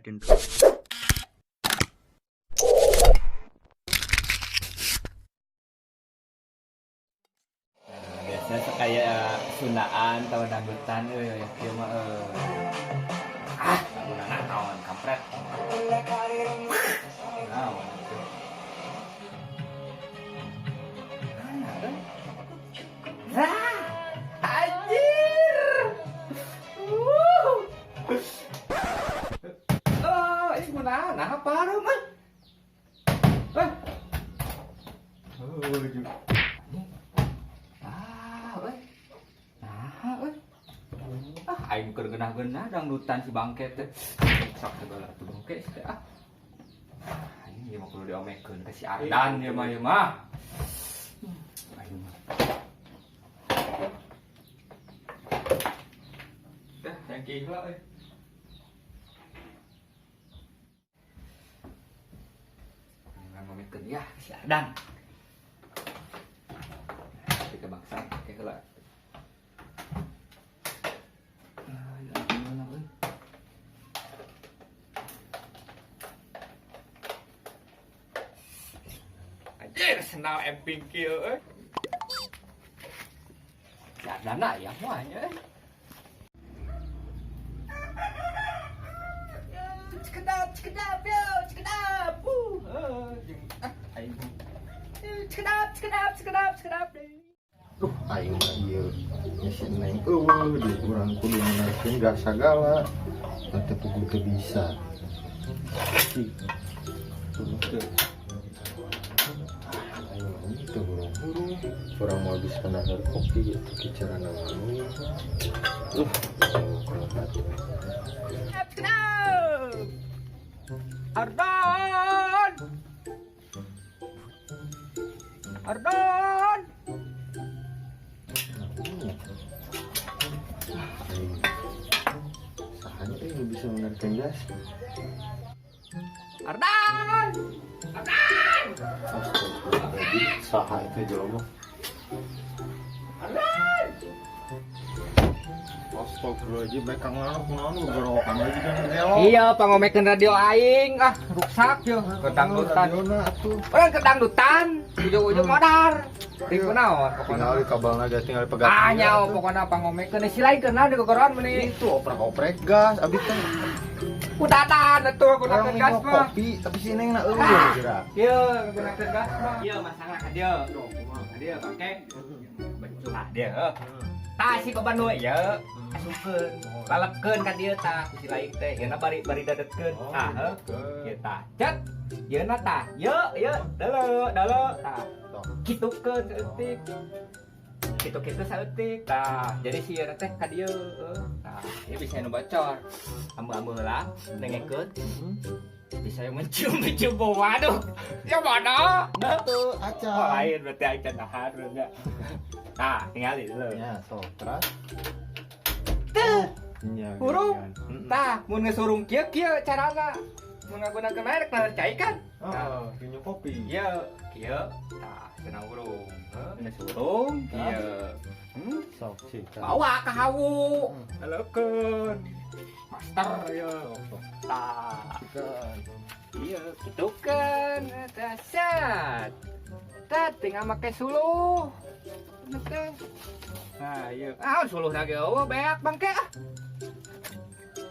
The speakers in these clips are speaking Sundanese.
Intro. Biasanya kayak Sundaan atau dangdutan euy ieu mah euy. Ah, laguna naon kampret. Naon atuh. Mana euy? Rah, anjir. Wuh. Oh, ini kunaon? Nah, parum euy. Eh. Oh, ju. Ah, euy. Nah, euy. Ah, aing keur geunah-geunah dangdutan si bangke teh. Sok segala atuh bangke teh ah. Aing ieu mah kudu diomekeun ka si Ardan ieu mah ieu mah. Aing mah. Dah, yang heula euy. Ngomekeun ya si Ardan. Kita bangsa ke heula. Ah, ya gimana euy? Anjir, sendal emping kieu euy. Si Ardan aya moal nya euy. Cekedap, cekedap, yo, cekedap. Jeung ah aing. Cekedap, cekedap, cekedap, cekedap. Duh, aing mah ieu nya si Neng eueuh di urang kudu meunarkeun gas sagala. Teu puguh teu bisa. Ih, tuh teu. Aing mah ieu teu hurung-hurung. Urang moal bisa naheur kopi atuh ki carana mah. Aing mah kumaha atuh. Cekedap. Ardan. Ardan. Aing. Sahanya euy nu bisa meunarkeun gas? Ardan. Ardan. Astagfirullahaladzim, saha itu jelema? Ardan. Astagfirullahaladzim, baik kang Nano, kunaon gorokan lagi kan gelo. Iya, pangomekeun radio aing ah, ruksak yo, kedangdutan. Radiona atuh. Orang kedangdutan, ujung-ujung modar. Di kunaon pokona. Tinggal di kabelna gas tinggal pegat. Ah, nyaho pokona pangomekeun si lain keun naon di gogoroan meuni. Itu oprek-oprek gas, abi teh. Kudadan atuh Orang gunakeun gas minum mah. kopi, tapi si Neng na eueuh kira. Ieu gunakeun gas mah. Ieu masangna ka dieu. Ka dieu bangke. Bencung ah dieu. Tah si beban nu ieu asupkeun. Lalepkeun ka dieu tah ku si lain teh. Yeuna bari bari dadetkeun. Tah heuh. Ieu tah. Cet. Yeuna tah. Ye ye deuleu deuleu tah. Kitukeun saeutik. Kitu-kitu saeutik. Tah, jadi si ieu teh ka dieu. Tah, ieu bisa nu bocor. Ameu-ameu lah dengekeun. Bisa yang mencium-mencium bau waduh. Ya mana? Tuh, acan. Oh, lain berarti aing teh dahar nya. Nah, tingali dulu. Ya, sok terus. Teu, Nya. hurung. Tah, mun geus hurung kieu kieu carana. Mun ngagunakeun merek nah cai kan. Oh, minum kopi. Ieu, kieu. Tah, cenah hurung. Heuh, geus hurung kieu. Sok sih. Bawa ka hawu. Leukeun. Master ieu. Tah. Iya, gitu kan. Dahsyat. Tah, tinggal make suluh. Teh. Nah, iya. Ah, suluhna ge eueuh beak bangke ah.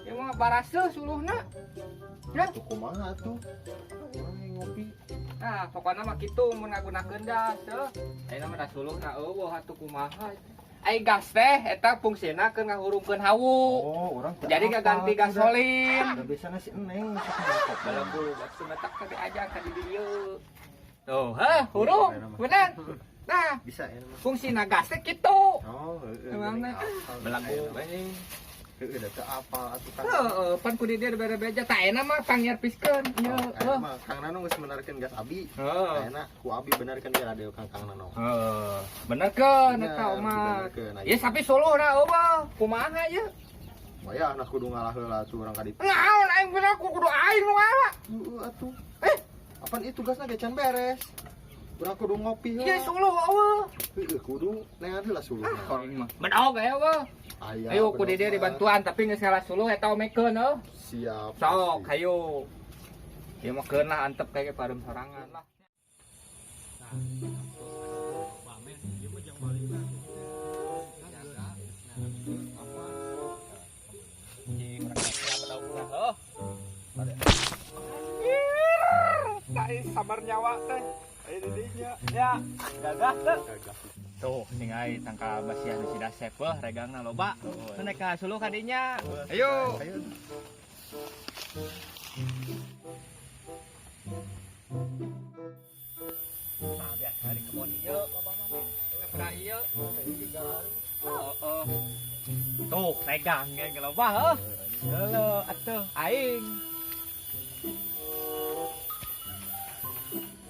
Ieu mah baraseuh suluhna. Ya. Tuh kumaha atuh? Urang yang ngopi. Nah, pokokna mah kitu mun ngagunakeun gas heuh. Ayeuna mah da suluhna eueuh atuh kumaha. Ai gas teh eta fungsina keur ngahurungkeun hawu. Oh, urang teu Jadi apal ngaganti atuh da. gasolin. Da biasana si Neng sok ngerokok. Balaku batu metak tadi aja ka di dieu. Tuh, heh, hurung, bener. Nah, Bisa ya mah. fungsina gas teh kitu. Oh, heeh. Emang geuning teh. apal. Belagu anjing. Heeh, da teu apal atuh kan. Heeh, pan ku di dieu beda-beda tah enak mah pangnyerpiskeun. Ieu, Oh, heuh. ayeuna mah Kang Nano geus meunarkeun gas abi. Heeh. Ayeuna ku abi benarkeun ge radio Kang Kang Nano. Heeh, benerkeun Bener, eta mah. dibenerkeun Ieu tapi suluhna eueuh, kumaha ieu? Waya anak kudu ngalah heula atuh urang ka ditu. Naon aing bener kudu aing nu ngalah. Heeh atuh. Eh, Apan itu gasna ge can beres. Urang kudu ngopi Iya suluh eueuh. Heueuh kudu neangan heula suluh. Bedog aya eueuh. Aya. Ayo ku di dieu dibantuan tapi geus ngalah suluh eta omekeun eueuh. Siap. Sok hayu. Ieu mah keun lah antep kayak pareum sorangan lah. Sabar nyawa teh. Ayo didinya. Ya, gagah teh. Tuh, tinggal tangka basiah nu si Dasep weh regangna loba. Naik ka suluh ka dinya. Ayo. Ayo. Nah, biasa di kebon ieu loba mah. Kepada ieu. Oh. Tuh, regang ge loba heuh. Heuh, atuh aing.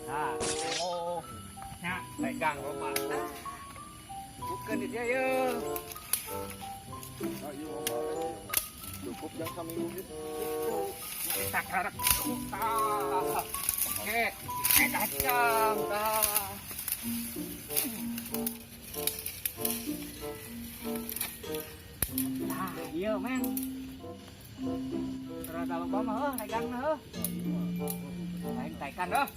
Nah, oh, nya regang loba. Bukan di dia ye. Ayo loba. Cukup jang saminggu gitu. Sakarek tah. Oke, kacang tah. Nah, iya men. Rada loba mah heuh regangna heuh. Aing taikan heuh.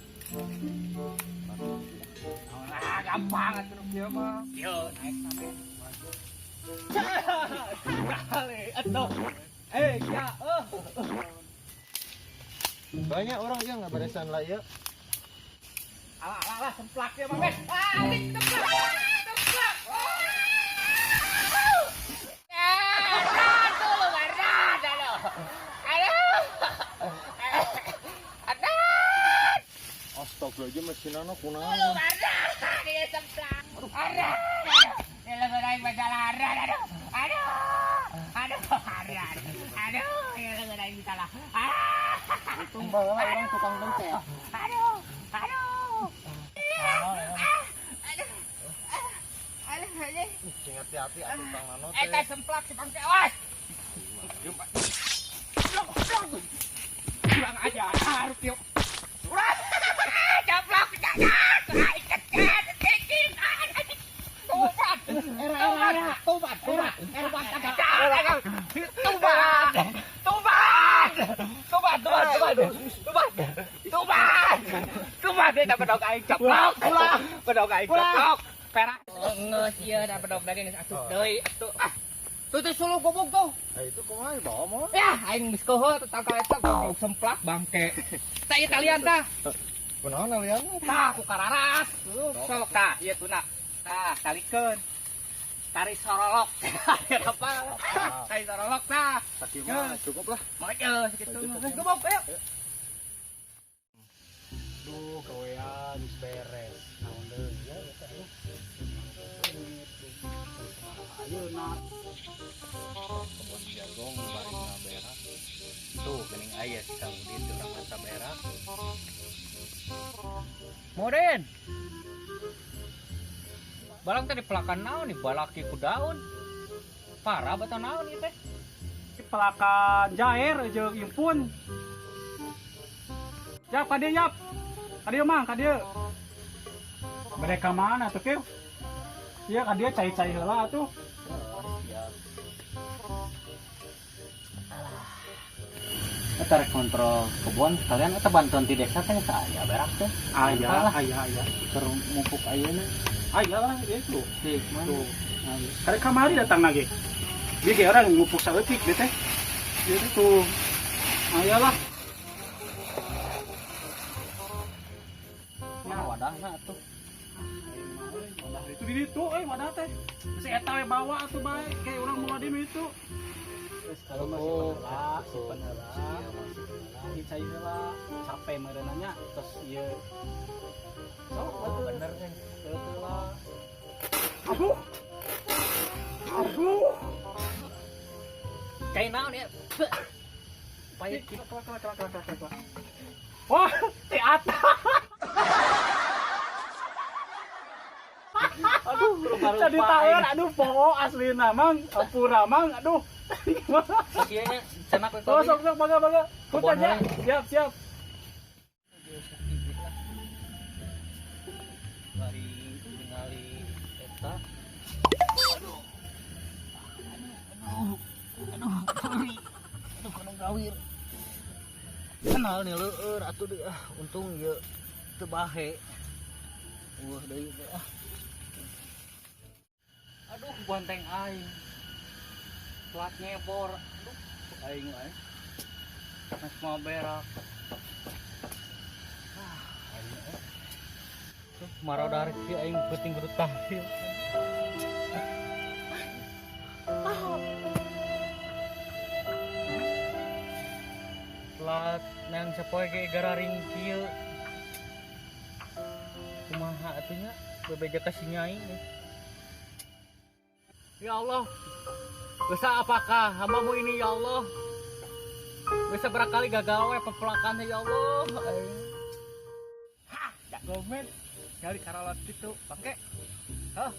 Nah, gampang atuh nu kieu mah. Ieu naik sampe. Kali atuh. Eh, ya, Banyak orang yang nggak beresan lah ya. Alah, alah, alah, semplak ya, Bang Ben. Ah, ini semplak. Semplak. Astagfirullahaladzim, mesin anak kunaon. Dia semplak. Aduh. Dia lagi masalah. Aduh. Aduh. Aduh. Aduh. Dia lagi masalah. Untung baheula orang tukang dengkul. Aduh. Aduh. Aduh. Aduh. Aduh. Sing hati-hati atuh Kang Nano teh. Eta semplak si bangke awas. Kurang ajar, piuk. Caplok, tobat, tobat, tobat, tobat, tobat, tobat, tobat, tobat, tobat, tobat, eta bedog aing caplok, bedog aing caplok, perak. Geus ieu da bedog dari geus asup deui atuh. Ah, tuh tuh suluh gobog tuh. Itu kumaha bawa moal? Ya, aing geus keuheul tetangga eta goblok semplak bangke. Tah ieu kalian tah. Kunaon alian? Tah ku kararas. Sok tah ieu tuna. Tah talikeun. Tari sorolok. Apa? Tari sorolok tah. Sakieu mah cukup lah. Moal sakitu mah. Geus gobog ayo. Duh, gawean geus beres. Naon deui ya eta euy. Ayeuna Kebon jagung bari ngaberak. Tuh geuning aya si Kang Udin teh urang mata berak. Moden. Balang teh dipelakan naon nih balaki ku daun. Parah bata naon ieu teh? Pelakan jair jeung impun. Yap ka dieu yap. Ka dieu mang ka dieu. Mereka mana tuh kieu? Iya ka dieu cai-cai heula atuh. Eta rek kontrol kebun sekalian eta bantuan ti desa teh geus aya berak teh. Aya, aya, aya. Keur mupuk ayeuna. Aya lah itu. Sik mana? Tuh. Karek kamari datang lagi. Dia kayak orang ngupuk saeutik deh teh. Dia tuh. Aya lah. Mana wadahna atuh? Wadah itu di ditu euy wadah teh. Si eta we bawa atuh bae kayak urang mau di itu. Terus kalau masih heula, simpen heula. Ieu cai heula, capek meureunanya terus ieu. Sok atuh bener kan. Heula. Aduh. Aduh. Cai naon ya? Pahit. Kelak. Wah, teh ata. Aduh, rupa-rupa. Jadi tahu aduh poho aslina mang, ampura mang, aduh. Ieu nya cenak we. Oh, sok sok bangga bangga. Kutanya. Siap, siap. Aduh, aduh, sorry. Aduh, kanu gawir. Kenal nih leueur atuh deui ah, untung ieu teu bahe. Wah, deui teh ah. Aduh, bonteng aing. Telat ngebor. Aduh, aing aing. Mas mau berak. Ah, aing eh. Tuh, marodar kieu aing penting kudu tahlil. Telat nang sapoe ge gararing kieu. Kumaha atuh nya bebeja ka si nyai. Ya Allah, dosa apakah hambamu ini ya Allah? Bisa berkali gagal we pepelakan ya Allah. Hah, jagomen. Nyari karalot kitu, bangke. Hah?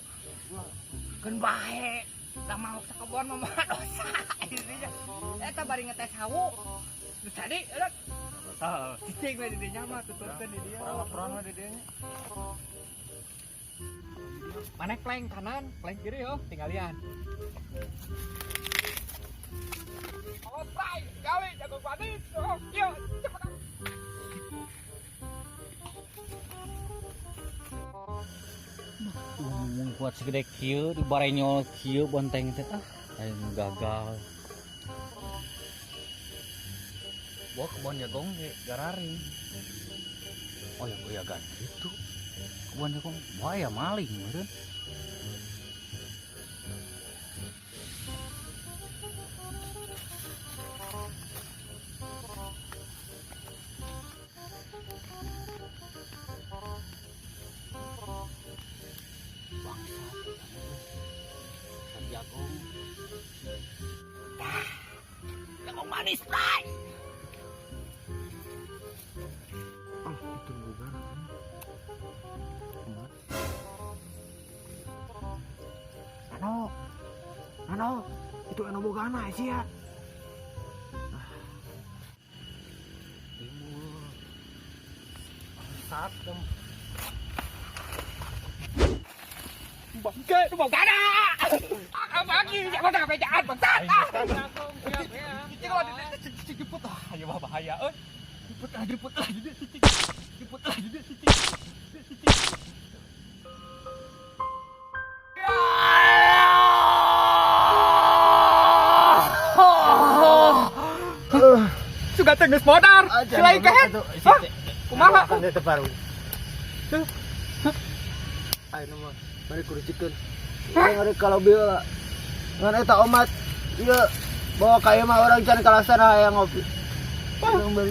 Keun bae. Da maok sakebon mah mah dosa. Ininya. Eta bari ngetes hawu. Nu tadi eureun. Tah, cicing we di dinya mah tuturkeun di dieu. Laporan mah di dieu nya. Maneh plank kanan, plank kiri oh, tinggalian. Oh, prai, gawe jago panik. Oh, ieu cepet. Ngomong kuat segede kieu di barenyol kieu bonteng teh ah aing gagal. Bawa kebon jagong ge gararing. Oh ya goyagan gitu. Kebon jagong wah ya maling meureun. Bangsat jagong. Jagong manis, Bray. Ah, itu bukan. Ano? Ano? Itu anu bogana sih ya. Timbul. Bangsat dong. Bangke, lu mau gana. Ah, bagi, jangan sampai jahat, bangsat. Cicing lah, cicing jemput ah, ayo mah bahaya euy. Jemput lah, jemput lah, cicing. Jemput lah, cicing. Cicing. Suka teh geus modar. Selain kehet. Hah? Kumaha? Kan teh baru. Ayo mah, mari kurucikeun. Urang ada kalau bila ngan eta omat ieu bawa ka ieu mah urang can kalasan hayang ngopi. Urang bari.